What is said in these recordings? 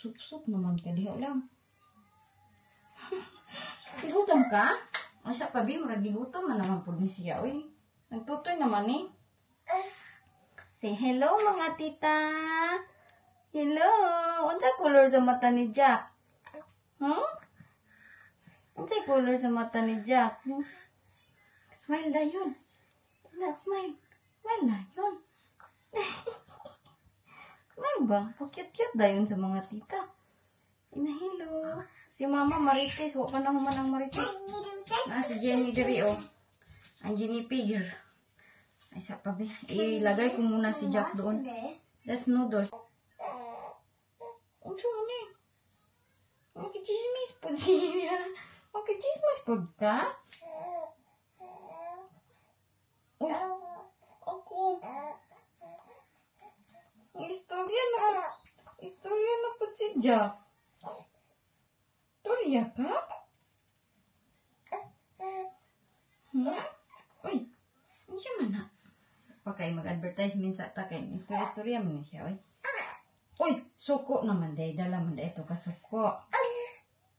Sup-sup naman ka diha lang. Gutom ka? Asa pa bi, murag gigutom na naman pud ni siya, oy. Nagtutoy naman ni. Say hello, mga tita. Hello. Unsa color sa mata ni Jack? Unsa color sa mata ni Jack? Hmm? Smile dayon. Na smile. Smile na yun. Smile ba? Pa-cute-cute dayon sa mga tita. Ina, hello. Si Mama Marites, wa pa na human ang Marites. Ah, si Jenny diri oh. Ang Jenny pig. Ay, sa pa bi. Ilagay ko muna si Jack doon. That's noodles. Unsa man ni? Makichismis po siya. Makichismis po ka? Uy, ako. Ang istorya na po. Istorya na po si Jack. Istorya ka? Uy, ano siya man na? Pakay mag-advertisement sa ta kay istorya-istorya man ni siya, uy. Uy, suko naman day. Dala man day ito ka suko.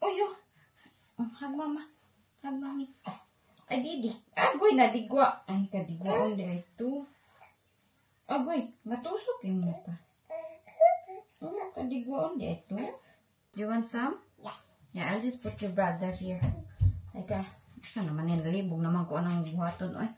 Uy, oh. Oh, hug Mama. Hug Mommy. Ay, didi. Agoy, nadigwa. Ay, kadigwa on di ito. Agoy, matusok yung mata. Oh, kadigwa on di ito. Do you want some? Yes. Yeah, I'll just put your brother here. Teka, saan naman yung libog naman ko anong buhaton, oy.